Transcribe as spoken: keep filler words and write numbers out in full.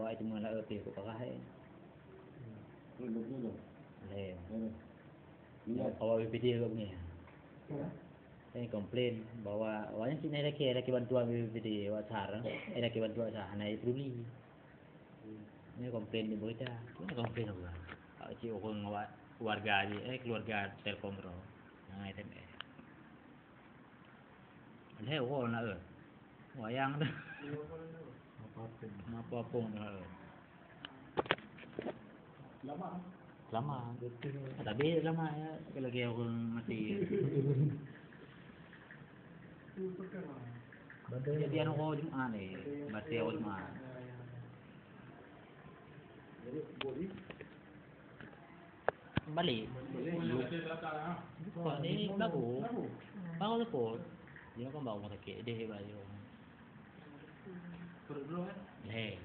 Awak itu meulah pih keu parah, eh. Lé. Awak B P D ke bunyi. Saya komplain bahwa awaknya sini ada ke, ada ke bantuan B P D, awak sar, ada ke bantuan sar, hana peduli. Ini komplain di berita. Ini komplain apa? Awak cik urang awak warga je, eh, keluarga Telkom tu. Yang S M S. Lhèe uroe na, eh. Wayang tu. Apa pun. Apa pun na, eh. Lama. Lama. Tapi lama ya, lagi orang mati. Jadi anu uroe Jumat ni, mati uroe Jumat. Jadi, boleh. Balik. Bukan, ni baru. Baru telepon. Dia kan baru rumah sakit. Dia hebat dia. Perut dulu, kan? Hei.